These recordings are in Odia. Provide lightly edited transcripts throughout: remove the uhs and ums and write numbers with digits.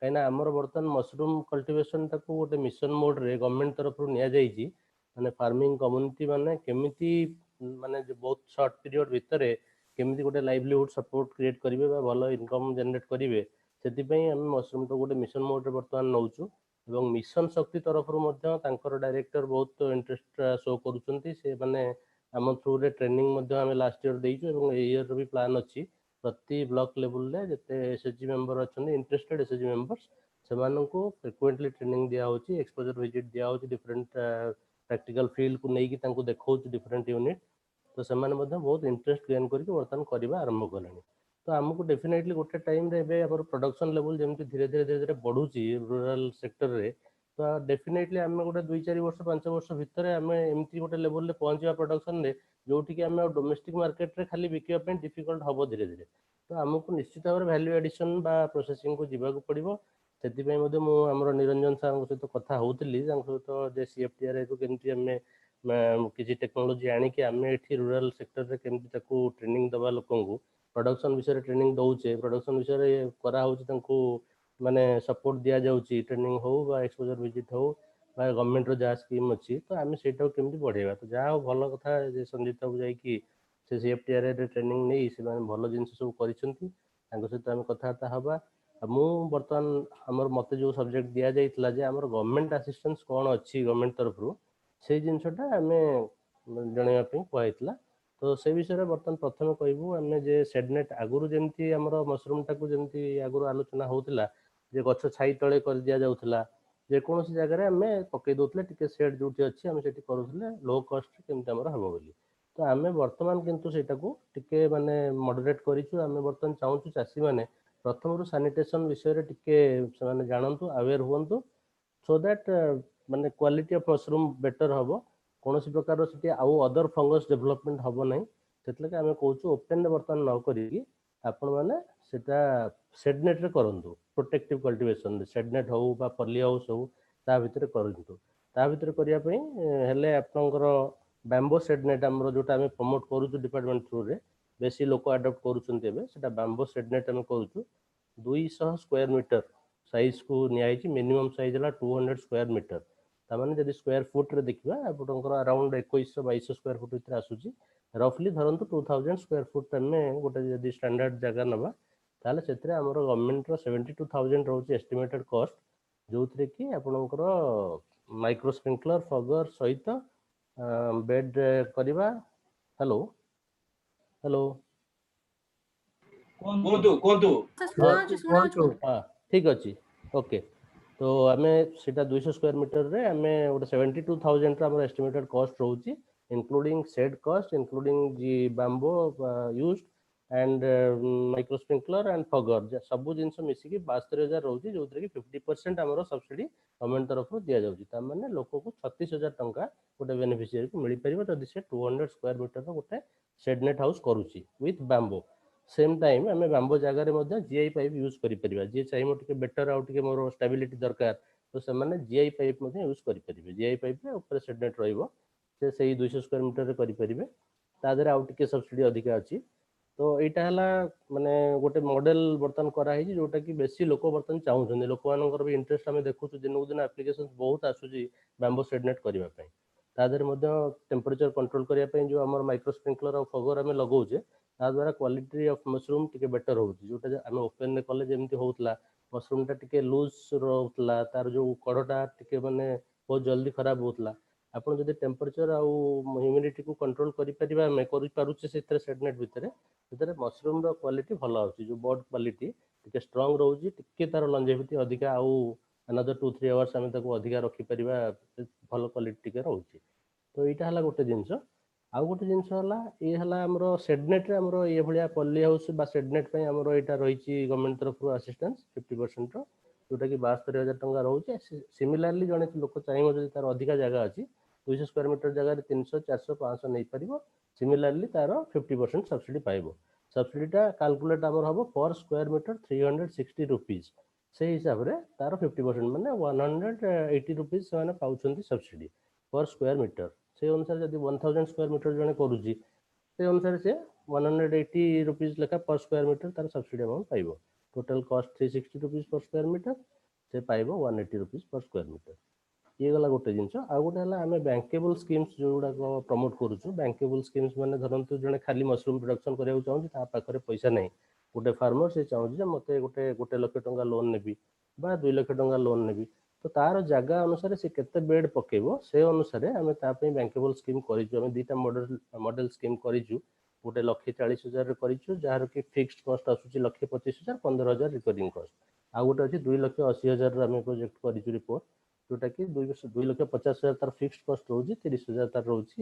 କାହିଁକିନା ଆମର ବର୍ତ୍ତମାନ ମସରୁମ୍ କଲ୍ଟିଭେସନଟାକୁ ଗୋଟେ ମିଶନ ମୋଡରେ ଗଭର୍ଣ୍ଣମେଣ୍ଟ ତରଫରୁ ନିଆଯାଇଛି। ମାନେ ଫାର୍ମିଂ କମ୍ୟୁନିଟି ମାନେ କେମିତି ମାନେ ବହୁତ ସର୍ଟ ପିରିୟଡ଼ ଭିତରେ କେମିତି ଗୋଟେ ଲାଇଭଲିହୁଡ ସପୋର୍ଟ କ୍ରିଏଟ୍ କରିବେ ବା ଭଲ ଇନକମ୍ ଜେନେରେଟ୍ କରିବେ, ସେଥିପାଇଁ ଆମେ ମସରୁମ୍ଟାକୁ ଗୋଟେ ମିଶନ ମୋଡରେ ବର୍ତ୍ତମାନ ନେଉଛୁ। ଏବଂ ମିଶନ ଶକ୍ତି ତରଫରୁ ମଧ୍ୟ ତାଙ୍କର ଡାଇରେକ୍ଟର ବହୁତ ଇଣ୍ଟରେଷ୍ଟ ଶୋ କରୁଛନ୍ତି। ସେ ମାନେ ଆମ ଥ୍ରୁରେ ଟ୍ରେନିଂ ମଧ୍ୟ ଆମେ ଲାଷ୍ଟ ଇୟର ଦେଇଛୁ ଏବଂ ଏଇ ଇୟରର ବି ପ୍ଲାନ୍ ଅଛି। ପ୍ରତି ବ୍ଲକ ଲେବୁଲରେ ଯେତେ ଏସ୍ଏଚଜି ମେମ୍ବର ଅଛନ୍ତି, ଇଣ୍ଟରେଷ୍ଟେଡ୍ ଏସ୍ଏଚଜି ମେମ୍ବର୍ସ, ସେମାନଙ୍କୁ ଫ୍ରିକୁଏଣ୍ଟଲି ଟ୍ରେନିଂ ଦିଆହେଉଛି, ଏକ୍ସପୋଜର ଭିଜିଟ୍ ଦିଆହେଉଛି, ଡିଫରେଣ୍ଟ ପ୍ରାକ୍ଟିକାଲ ଫିଲ୍ଡକୁ ନେଇକି ତାଙ୍କୁ ଦେଖାଉଛୁ ଡିଫରେଣ୍ଟ ୟୁନିଟ୍। ତ ସେମାନେ ମଧ୍ୟ ବହୁତ ଇଣ୍ଟରେଷ୍ଟ ଗେନ୍ କରିକି ବର୍ତ୍ତମାନ କରିବା ଆରମ୍ଭ କଲେଣି। ତ ଆମକୁ ଡେଫିନେଟଲି ଗୋଟେ ଟାଇମ୍ରେ ଏବେ ଆମର ପ୍ରଡକ୍ସନ୍ ଲେବୁଲ ଯେମିତି ଧୀରେ ଧୀରେ ଧୀରେ ଧୀରେ ବଢୁଛି ରୁରାଲ ସେକ୍ଟରରେ, ତ ଡେଫିନେଟଲି ଆମେ ଗୋଟେ 2-4 ବର୍ଷ, 5 ବର୍ଷ ଭିତରେ ଆମେ ଏମିତି ଗୋଟେ ଲେବୁଲରେ ପହଞ୍ଚିବା ପ୍ରଡକ୍ସନରେ, ଯୋଉଠିକି ଆମେ ଆଉ ଡୋମେଷ୍ଟିକ ମାର୍କେଟରେ ଖାଲି ବିକିବା ପାଇଁ ଡିଫିକଲ୍ଟ ହବ ଧୀରେ ଧୀରେ। ତ ଆମକୁ ନିଶ୍ଚିତ ଭାବରେ ଭ୍ୟାଲ୍ୟୁ ଆଡିସନ ବା ପ୍ରୋସେସିଂକୁ ଯିବାକୁ ପଡ଼ିବ। ସେଥିପାଇଁ ମଧ୍ୟ ମୁଁ ଆମର ନିରଞ୍ଜନ ସାର୍ଙ୍କ ସହିତ କଥା ହଉଥିଲି ତାଙ୍କ ସହିତ ଯେ ସିଏଫ୍ଟିଆର୍ଆଇକୁ କେମିତି ଆମେ କିଛି ଟେକ୍ନୋଲୋଜି ଆଣିକି ଆମେ ଏଠି ରୁରାଲ ସେକ୍ଟରରେ କେମିତି ତାକୁ ଟ୍ରେନିଂ ଦେବା ଲୋକଙ୍କୁ। ପ୍ରଡକ୍ସନ ବିଷୟରେ ଟ୍ରେନିଂ ଦଉଛେ, ପ୍ରଡକ୍ସନ ବିଷୟରେ କରାହଉଛି, ତାଙ୍କୁ ମାନେ ସପୋର୍ଟ ଦିଆଯାଉଛି, ଟ୍ରେନିଂ ହଉ ବା ଏକ୍ସପୋଜର ଭିଜିଟ୍ ହଉ ବା ଗଭର୍ଣ୍ଣମେଣ୍ଟର ଯାହା ସ୍କିମ୍ ଅଛି, ତ ଆମେ ସେଇଟାକୁ କେମିତି ବଢ଼େଇବା। ତ ଯାହା ହଉ, ଭଲ କଥା ଯେ ସଞ୍ଜିତ ବାବୁ ଯାଇକି ସେ ସିଏଫ୍ଟିଆର୍ଆଇରେ ଟ୍ରେନିଂ ନେଇ ସେମାନେ ଭଲ ଜିନିଷ ସବୁ କରିଛନ୍ତି। ତାଙ୍କ ସହିତ ଆମେ କଥାବାର୍ତ୍ତା ହେବା। ଆଉ ମୁଁ ବର୍ତ୍ତମାନ ଆମର ମୋତେ ଯେଉଁ ସବଜେକ୍ଟ ଦିଆଯାଇଥିଲା ଯେ ଆମର ଗଭର୍ଣ୍ଣମେଣ୍ଟ ଆସିଷ୍ଟାନ୍ସ କ'ଣ ଅଛି ଗଭର୍ଣ୍ଣମେଣ୍ଟ ତରଫରୁ, ସେଇ ଜିନିଷଟା ଆମେ ଜଣାଇବା ପାଇଁ କୁହାଯାଇଥିଲା। ତ ସେ ବିଷୟରେ ବର୍ତ୍ତମାନ ପ୍ରଥମେ କହିବୁ ଆମେ ଯେ ସେଡନେଟ୍ ଆଗରୁ ଯେମିତି ଆମର ମସରୁମଟାକୁ ଯେମିତି ଆଗରୁ ଆଲୋଚନା ହଉଥିଲା ଯେ ଗଛ ଛାଇ ତଳେ କରିଦିଆଯାଉଥିଲା, ଯେକୌଣସି ଜାଗାରେ ଆମେ ପକେଇ ଦଉଥିଲେ, ଟିକେ ସେଡ୍ ଯୋଉଠି ଅଛି ଆମେ ସେଠି କରୁଥିଲେ, ଲୋ କଷ୍ଟ କେମିତି ଆମର ହବ ବୋଲି। ତ ଆମେ ବର୍ତ୍ତମାନ କିନ୍ତୁ ସେଇଟାକୁ ଟିକେ ମାନେ ମଡରେଟ୍ କରିଛୁ। ଆମେ ବର୍ତ୍ତମାନ ଚାହୁଁଛୁ ଚାଷୀମାନେ ପ୍ରଥମରୁ ସାନିଟେସନ ବିଷୟରେ ଟିକେ ସେମାନେ ଜାଣନ୍ତୁ, ଆୱେର ହୁଅନ୍ତୁ, ସୋ that ମାନେ କ୍ୱାଲିଟି ଅଫ୍ ମସରୁମ୍ ବେଟର ହବ, କୌଣସି ପ୍ରକାରର ସେଠି ଆଉ ଅଦର ଫଙ୍ଗସ୍ ଡେଭଲପମେଣ୍ଟ ହବ ନାହିଁ। ସେଥିଲାଗି ଆମେ କହୁଛୁ ଓପେନରେ ବର୍ତ୍ତମାନ ନ କରିକି ଆପଣମାନେ ସେଟା ସେଡନେଟ୍ରେ କରନ୍ତୁ। ପ୍ରୋଟେକ୍ଟିଭ କଲ୍ଟିଭେସନରେ ସେଡନେଟ୍ ହଉ ବା ପଲି ହାଉସ୍ ହଉ, ତା ଭିତରେ କରନ୍ତୁ। ତା ଭିତରେ କରିବା ପାଇଁ ହେଲେ ଆପଣଙ୍କର ବ୍ୟାମ୍ବୋ ସେଡନେଟ୍ ଆମର ଯୋଉଟା ଆମେ ପ୍ରମୋଟ କରୁଛୁ ଡିପାର୍ଟମେଣ୍ଟ ଥ୍ରୁରେ, ବେଶୀ ଲୋକ ଆଡପ୍ଟ କରୁଛନ୍ତି ଏବେ, ସେଟା ବ୍ୟାମ୍ବୋ ସେଡନେଟ୍ ଆମେ କରୁଛୁ। 200 ସ୍କୋୟାର ମିଟର ସାଇଜକୁ ନିଆହେଇଛି। ମିନିମମ୍ ସାଇଜ୍ ହେଲା 200 ସ୍କୋୟାର ମିଟର। ତାମାନେ ଯଦି ସ୍କୋୟାର ଫୁଟରେ ଦେଖିବା, ଆପଣଙ୍କର ଆରାଉଣ୍ଡ 2100 2200 ସ୍କୋୟାର ଫୁଟ ଭିତରେ ଆସୁଛି। ରଫଲି ଧରନ୍ତୁ 2000 ସ୍କୋୟାର ଫୁଟ ଆମେ ଗୋଟେ ଯଦି ଷ୍ଟାଣ୍ଡାର୍ଡ ଜାଗା ନେବା, ତାହେଲେ ସେଥିରେ ଆମର ଗଭର୍ଣ୍ଣମେଣ୍ଟର 72,000 ରହୁଛି ଏଷ୍ଟିମେଟେଡ୍ କଷ୍ଟ, ଯୋଉଥିରେ କି ଆପଣଙ୍କର ମାଇକ୍ରୋ ସ୍ପ୍ରିଙ୍କଲର, ଫଗର ସହିତ ବେଡ୍ କରିବା। Hello, hello. କୁହନ୍ତୁ, କୁହନ୍ତୁ। ଶୁଣାଯାଉଛି, ଶୁଣାଯାଉଛି। ହଁ, ଠିକ ଅଛି, ଓକେ। ତ ଆମେ ସେଇଟା 200 ସ୍କୋୟାର ମିଟରରେ ଆମେ ଗୋଟେ 72,000ର ଆମର ଏଷ୍ଟିମେଟେଡ୍ କଷ୍ଟ ରହୁଛି, including shade cost, including the bamboo used and micro sprinkler and fogger, ସବୁ ଜିନିଷ ମିଶିକି 72,000 ରହୁଛି, ଯୋଉଥିରେ କି 50% ଆମର ସବସିଡି ଗଭର୍ଣ୍ଣମେଣ୍ଟ ତରଫରୁ ଦିଆଯାଉଛି। ତାମାନେ ଲୋକକୁ 36,000 ଟଙ୍କା ଗୋଟେ ବେନିଫିସିଆରୀକୁ ମିଳିପାରିବ, ଯଦି ସେ 200 ସ୍କୋୟାର ମିଟରର ଗୋଟେ ସେଡ୍ ନେଟ୍ ହାଉସ୍ କରୁଛି ୱିଥ୍ ବାମ୍ବୋ। ସେମ୍ ଟାଇମ୍ ଆମେ ବାମ୍ବୋ ଜାଗାରେ ମଧ୍ୟ ଜିଆଇ ପାଇପ୍ ୟୁଜ୍ କରିପାରିବା। ଯିଏ ଚାହିଁବ ଟିକେ ବେଟର ଆଉ ଟିକେ ମୋର ଷ୍ଟାବିଲିଟି ଦରକାର, ତ ସେମାନେ ଜିଆଇ ପାଇପ୍ ମଧ୍ୟ ୟୁଜ୍ କରିପାରିବେ। ଜିଆଇ ପାଇପ୍ରେ ଉପରେ ସେଡ୍ ନେଟ୍ ରହିବ, ସେ ସେଇ 200 ସ୍କୋୟାର ମିଟରରେ କରିପାରିବେ। ତା ଦେହରେ ଆଉ ଟିକେ ସବସିଡି ଅଧିକା ଅଛି। ତ ଏଇଟା ହେଲା ମାନେ ଗୋଟେ ମଡେଲ ବର୍ତ୍ତମାନ କରାହେଇଛି, ଯୋଉଟା କି ବେଶୀ ଲୋକ ବର୍ତ୍ତମାନ ଚାହୁଁଛନ୍ତି। ଲୋକମାନଙ୍କର ବି ଇଣ୍ଟରେଷ୍ଟ ଆମେ ଦେଖୁଛୁ, ଦିନକୁ ଦିନ ଆପ୍ଲିକେସନ ବହୁତ ଆସୁଛି ବାମ୍ବୋ ସେଡ୍ ନେଟ୍ କରିବା ପାଇଁ। ତା ଦେହରେ ମଧ୍ୟ ଟେମ୍ପରେଚର କଣ୍ଟ୍ରୋଲ କରିବା ପାଇଁ ଯୋଉ ଆମର ମାଇକ୍ରୋ ସ୍ପ୍ରିଙ୍କଲର ଆଉ ଫଗର ଆମେ ଲଗାଉଛେ, ତା ଦ୍ୱାରା କ୍ୱାଲିଟି ଅଫ୍ ମସରୁମ୍ ଟିକେ ବେଟର ହଉଛି। ଯୋଉଟା ଆମେ ଓପେନରେ କଲେ ଯେମିତି ହଉଥିଲା, ମସରୁମଟା ଟିକେ ଲୁଜ୍ ରହୁଥିଲା, ତାର ଯୋଉ କଢ଼ଟା ଟିକେ ମାନେ ବହୁତ ଜଲ୍ଦି ଖରାପ ହଉଥିଲା। ଆପଣ ଯଦି ଟେମ୍ପରେଚର ଆଉ ହ୍ୟୁମିଡିଟିକୁ କଣ୍ଟ୍ରୋଲ କରିପାରିବା, ଆମେ କରିପାରୁଛେ ସେଥିରେ ସେଡ୍ ନେଟ୍ ଭିତରେ, ସେଥିରେ ମସରୁମର କ୍ୱାଲିଟି ଭଲ ଆସୁଛି। ଯୋଉ ବଡ୍ କ୍ୱାଲିଟି ଟିକେ ଷ୍ଟ୍ରଙ୍ଗ ରହୁଛି, ଟିକେ ତାର ଲଞ୍ଜେଭିଟି ଅଧିକା, ଆଉ ଆନଦର 2-3 ଆୱାର୍ସ ଆମେ ତାକୁ ଅଧିକା ରଖିପାରିବା, ଭଲ କ୍ୱାଲିଟି ଟିକେ ରହୁଛି। ତ ଏଇଟା ହେଲା ଗୋଟେ ଜିନିଷ। ଆଉ ଗୋଟେ ଜିନିଷ ହେଲା, ଇଏ ହେଲା ଆମର ସେଡନେଟ୍ରେ ଆମର ଇଏ ଭଳିଆ ପଲି ହାଉସ୍ ବା ସେଡନେଟ୍ ପାଇଁ ଆମର ଏଇଟା ରହିଛି ଗଭର୍ଣ୍ଣମେଣ୍ଟ ତରଫରୁ ଆସିଷ୍ଟାନ୍ସ 50%ର, ଯୋଉଟା କି 72,000 ଟଙ୍କା ରହୁଛି। ସିମିଲାରଲି ଜଣେ ଲୋକ ଚାହିଁବ ଯଦି ତାର ଅଧିକା ଜାଗା ଅଛି, 200 ସ୍କୋୟାର ମିଟର ଜାଗାରେ 300, 400, 500 ନେଇପାରିବ। ସିମିଲାରଲି ତାର 50% ସବସିଡି ପାଇବ। ସବସିଡିଟା କାଲକୁଲେଟ୍ ଆମର ହବ per square meter ₹360। ସେଇ ହିସାବରେ ତାର 50% ମାନେ ₹180 ସେମାନେ ପାଉଛନ୍ତି ସବସିଡି ପର ସ୍କୋୟାର ମିଟର। ସେଇ ଅନୁସାରେ ଯଦି 1000 ସ୍କୋୟାର ମିଟର ଜଣେ କରୁଛି, ସେଇ ଅନୁସାରେ ସେ ₹180 ଲେଖା ପର ସ୍କୋୟାର ମିଟର ତାର ସବସିଡି ଆମାଉଣ୍ଟ ପାଇବ। Total cost ₹360 per square meter, ସେ ପାଇବ ₹180 per square meter। ଇଏ ଗଲା ଗୋଟେ ଜିନିଷ। ଆଉ ଗୋଟେ ହେଲା ଆମେ ବ୍ୟାଙ୍କେବଲ୍ ସ୍କିମ୍ସ ଯେଉଁଗୁଡ଼ାକ ପ୍ରମୋଟ୍ କରୁଛୁ। ବ୍ୟାଙ୍କେବଲ୍ ସ୍କିମ୍ସ ମାନେ ଧରନ୍ତୁ ଜଣେ ଖାଲି ମସରୁମ୍ ପ୍ରଡକ୍ସନ୍ କରିବାକୁ ଚାହୁଁଛି, ତା ପାଖରେ ପଇସା ନାହିଁ, ଗୋଟେ ଫାର୍ମର ସେ ଚାହୁଁଛି ଯେ ମୋତେ ଗୋଟେ 1 ଲକ୍ଷ ଟଙ୍କା ଲୋନ୍ ନେବି ବା 2 ଲକ୍ଷ ଟଙ୍କା ଲୋନ୍ ନେବି, ତ ତାର ଜାଗା ଅନୁସାରେ ସେ କେତେ ବେଡ୍ ପକେଇବ, ସେ ଅନୁସାରେ ଆମେ ତା ପାଇଁ ବ୍ୟାଙ୍କେବଲ୍ ସ୍କିମ୍ କରିଛୁ। ଆମେ ଦୁଇଟା ମଡେଲ ସ୍କିମ୍ କରିଛୁ। ଗୋଟେ 1,40,000ରେ କରିଛୁ, ଯାହାର କି ଫିକ୍ସଡ କଷ୍ଟ ଆସୁଛି 1,25,000, 15,000 ରିକରିଂ କଷ୍ଟ। ଆଉ ଗୋଟେ ଅଛି 2,80,000ର ଆମେ ପ୍ରୋଜେକ୍ଟ କରିଛୁ ରିପୋର୍ଟ, ଯୋଉଟା କି 2,50,000 ତାର ଫିକ୍ସଡ କଷ୍ଟ ରହୁଛି, 30,000 ତାର ରହୁଛି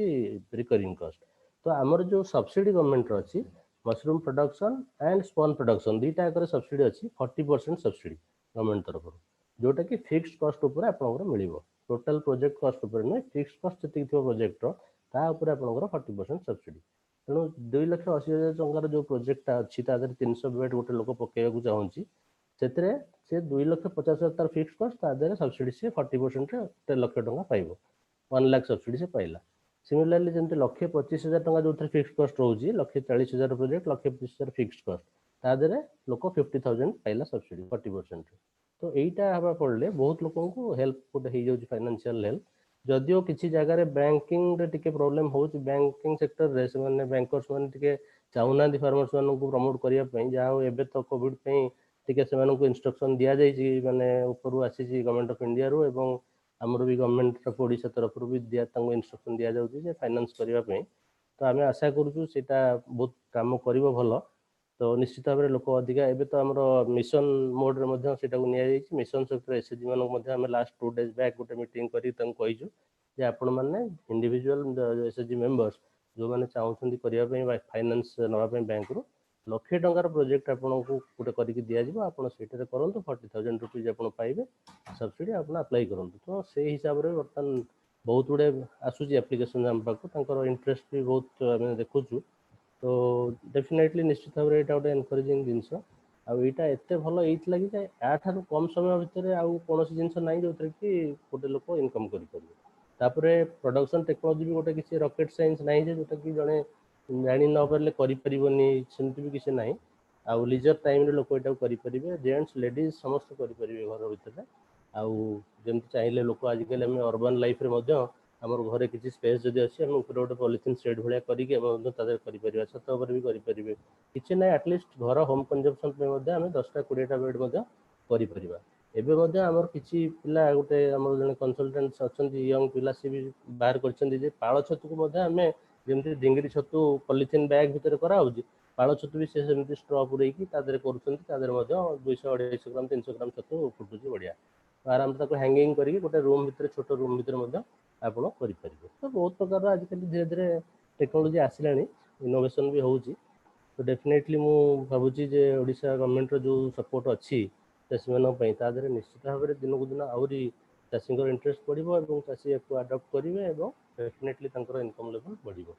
ରିକରିଂ କଷ୍ଟ। ତ ଆମର ଯୋଉ ସବସିଡି ଗଭର୍ଣ୍ଣମେଣ୍ଟର ଅଛି, mushroom production and spawn production ଦୁଇଟା ଯାକରେ ସବସିଡି ଅଛି, 40% ସବସିଡି ଗଭର୍ଣ୍ଣମେଣ୍ଟ ତରଫରୁ, ଯୋଉଟା କି ଫିକ୍ସଡ କଷ୍ଟ ଉପରେ ଆପଣଙ୍କର ମିଳିବ। ଟୋଟାଲ ପ୍ରୋଜେକ୍ଟ କଷ୍ଟ ଉପରେ ନୁହେଁ, ଫିକ୍ସଡ କଷ୍ଟ ଯେତିକି ଥିବ ପ୍ରୋଜେକ୍ଟର, ତା ଉପରେ ଆପଣଙ୍କର 40% ସବସିଡି। ତେଣୁ 2,80,000 ଟଙ୍କାର ଯୋଉ ପ୍ରୋଜେକ୍ଟଟା ଅଛି, ତା ଦେହରେ 300 ବେଡ୍ ଗୋଟେ ଲୋକ ପକେଇବାକୁ ଚାହୁଁଛି, ସେଥିରେ ସେ 2,50,000 ତାର ଫିକ୍ସଡ କଷ୍ଟ, ତା ଦେହରେ ସବସିଡି ସେ 40%ରେ 1.5 ଲକ୍ଷ ଟଙ୍କା ପାଇବ। 1 ଲାଖ ସବସିଡି ସେ ପାଇଲା। ସିମିଲାରଲି ଯେମିତି 1,25,000 ଟଙ୍କା ଯୋଉଥିରେ ଫିକ୍ସଡ କଷ୍ଟ ରହୁଛି, 1,40,000 ପ୍ରୋଜେକ୍ଟ, 1,25,000 ଫିକ୍ସଡ କଷ୍ଟ, ତା ଦେହରେ ଲୋକ 50,000 ପାଇଲା ସବସିଡି 40%। ତ ଏଇଟା ହେବା ଫଳରେ ବହୁତ ଲୋକଙ୍କୁ ହେଲ୍ପ ଗୋଟେ ହେଇଯାଉଛି, ଫାଇନାନ୍ସିଆଲ ହେଲ୍ପ। ଯଦିଓ କିଛି ଜାଗାରେ ବ୍ୟାଙ୍କିଂରେ ଟିକେ ପ୍ରୋବ୍ଲେମ ହେଉଛି, ବ୍ୟାଙ୍କିଂ ସେକ୍ଟରରେ ସେମାନେ ବ୍ୟାଙ୍କର୍ସ ମାନେ ଟିକେ ଚାହୁଁନାହାନ୍ତି ଫାର୍ମର୍ସ ମାନଙ୍କୁ ପ୍ରମୋଟ କରିବା ପାଇଁ। ଯାହା ହଉ, ଏବେ ତ କୋଭିଡ ପାଇଁ ଟିକେ ସେମାନଙ୍କୁ ଇନଷ୍ଟ୍ରକ୍ସନ ଦିଆଯାଇଛି, ମାନେ ଉପରୁ ଆସିଛି ଗଭର୍ଣ୍ଣମେଣ୍ଟ ଅଫ୍ ଇଣ୍ଡିଆରୁ ଏବଂ ଆମର ବି ଗଭର୍ଣ୍ଣମେଣ୍ଟ ଅଫ୍ ଓଡ଼ିଶା ତରଫରୁ ବି ତାଙ୍କୁ ଇନଷ୍ଟ୍ରକ୍ସନ ଦିଆଯାଉଛି ଯେ ଫାଇନାନ୍ସ କରିବା ପାଇଁ। ତ ଆମେ ଆଶା କରୁଛୁ ସେଇଟା ବହୁତ କାମ କରିବ ଭଲ। ତ ନିଶ୍ଚିତ ଭାବରେ ଲୋକ ଅଧିକା, ଏବେ ତ ଆମର ମିଶନ ମୋଡରେ ମଧ୍ୟ ସେଇଟାକୁ ନିଆଯାଇଛି। ମିଶନ ସେକ୍ଟର ଏସ୍ଏଚଜି ମାନଙ୍କୁ ମଧ୍ୟ ଆମେ ଲାଷ୍ଟ 2 ଡେଜ୍ ବ୍ୟାକ୍ ଗୋଟେ ମିଟିଂ କରି ତାଙ୍କୁ କହିଛୁ ଯେ ଆପଣମାନେ ଇଣ୍ଡିଭିଜୁଆଲ ଏସ୍ଏଚଜି ମେମ୍ବର୍ସ ଯେଉଁମାନେ ଚାହୁଁଛନ୍ତି କରିବା ପାଇଁ, ଫାଇନାନ୍ସ ନେବା ପାଇଁ ବ୍ୟାଙ୍କରୁ, ଲକ୍ଷେ ଟଙ୍କାର ପ୍ରୋଜେକ୍ଟ ଆପଣଙ୍କୁ ଗୋଟେ କରିକି ଦିଆଯିବ, ଆପଣ ସେଇଟାରେ କରନ୍ତୁ, ₹40,000 ଆପଣ ପାଇବେ ସବସିଡି, ଆପଣ ଆପ୍ଲାଏ କରନ୍ତୁ। ତ ସେଇ ହିସାବରେ ବର୍ତ୍ତମାନ ବହୁତ ଗୁଡ଼ିଏ ଆସୁଛି ଆପ୍ଲିକେସନ ଆମ ପାଖକୁ, ତାଙ୍କର ଇଣ୍ଟରେଷ୍ଟ ବି ବହୁତ ଆମେ ଦେଖୁଛୁ। ତ ଡେଫିନେଟଲି ନିଶ୍ଚିତ ଭାବରେ ଏଇଟା ଗୋଟେ ଏନକରେଜିଂ ଜିନିଷ। ଆଉ ଏଇଟା ଏତେ ଭଲ ଏଇଥିଲାଗି ଯେ ୟାଠାରୁ କମ୍ ସମୟ ଭିତରେ ଆଉ କୌଣସି ଜିନିଷ ନାହିଁ ଯୋଉଥିରେ କି ଗୋଟେ ଲୋକ ଇନକମ୍ କରିପାରିବ। ତାପରେ ପ୍ରଡକ୍ସନ ଟେକ୍ନୋଲୋଜି ବି ଗୋଟେ କିଛି ରକେଟ ସାଇନ୍ସ ନାହିଁ ଯେ ଯୋଉଟା କି ଜଣେ ଜାଣି ନ ପାରିଲେ କରିପାରିବନି, ସେମିତି ବି କିଛି ନାହିଁ। ଆଉ ଲିଜର ଟାଇମରେ ଲୋକ ଏଇଟାକୁ କରିପାରିବେ, ଜେଣ୍ଟସ୍ ଲେଡିଜ୍ ସମସ୍ତେ କରିପାରିବେ ଘର ଭିତରେ। ଆଉ ଯେମିତି ଚାହିଁଲେ ଲୋକ ଆଜିକାଲି ଆମେ ଅର୍ବାନ ଲାଇଫରେ ମଧ୍ୟ ଆମର ଘରେ କିଛି ସ୍ପେସ୍ ଯଦି ଅଛି, ଆମେ ଉପରେ ଗୋଟେ ପଲିଥିନ୍ ସେଡ୍ ଭଳିଆ କରିକି ଆମେ ମଧ୍ୟ ତା ଦେହରେ କରିପାରିବା, ଛାତ ଉପରେ ବି କରିପାରିବେ। କିଛି ନାହିଁ, ଆଟଲିଷ୍ଟ ଘର ହୋମ୍ କନଜମ୍ପସନ୍ ପାଇଁ ମଧ୍ୟ ଆମେ 10ଟା 20ଟା ବେଡ୍ ମଧ୍ୟ କରିପାରିବା। ଏବେ ମଧ୍ୟ ଆମର କିଛି ପିଲା, ଗୋଟେ ଆମର ଜଣେ କନସଲଟାଣ୍ଟ ଅଛନ୍ତି, ୟଙ୍ଗ ପିଲା, ସେ ବି ବାହାର କରିଛନ୍ତି ଯେ ପାଳ ଛତୁକୁ ମଧ୍ୟ ଆମେ ଯେମିତି ଡିଙ୍ଗିରି ଛତୁ ପଲିଥିନ୍ ବ୍ୟାଗ୍ ଭିତରେ କରାହେଉଛି, ପାଳ ଛତୁ ବି ସେ ସେମିତି ଷ୍ଟ୍ର ପୁରେଇକି ତା ଦେହରେ କରୁଛନ୍ତି। ତା ଦେହରେ ମଧ୍ୟ 200 250 ଗ୍ରାମ, 300 ଗ୍ରାମ ଛତୁ ଫୁଟୁଛି ବଢ଼ିଆ। ଆରାମସେ ତାକୁ ହ୍ୟାଙ୍ଗିଂ କରିକି ଗୋଟେ ରୁମ୍ ଭିତରେ, ଛୋଟ ରୁମ୍ ଭିତରେ ମଧ୍ୟ ଆପଣ କରିପାରିବେ। ତ ବହୁତ ପ୍ରକାରର ଆଜିକାଲି ଧୀରେ ଧୀରେ ଟେକ୍ନୋଲୋଜି ଆସିଲାଣି, ଇନୋଭେସନ୍ ବି ହେଉଛି। ତ ଡେଫିନେଟଲି ମୁଁ ଭାବୁଛି ଯେ ଓଡ଼ିଶା ଗଭର୍ଣ୍ଣମେଣ୍ଟର ଯେଉଁ ସପୋର୍ଟ ଅଛି ଚାଷୀମାନଙ୍କ ପାଇଁ, ତା ଦେହରେ ନିଶ୍ଚିତ ଭାବରେ ଦିନକୁ ଦିନ ଆହୁରି ଚାଷୀଙ୍କର ଇଣ୍ଟରେଷ୍ଟ ବଢ଼ିବ ଏବଂ ଚାଷୀ ୟାକୁ ଆଡପ୍ଟ କରିବେ ଏବଂ ଡେଫିନେଟଲି ତାଙ୍କର ଇନକମ୍ ଲେଭେଲ୍ ବଢ଼ିବ।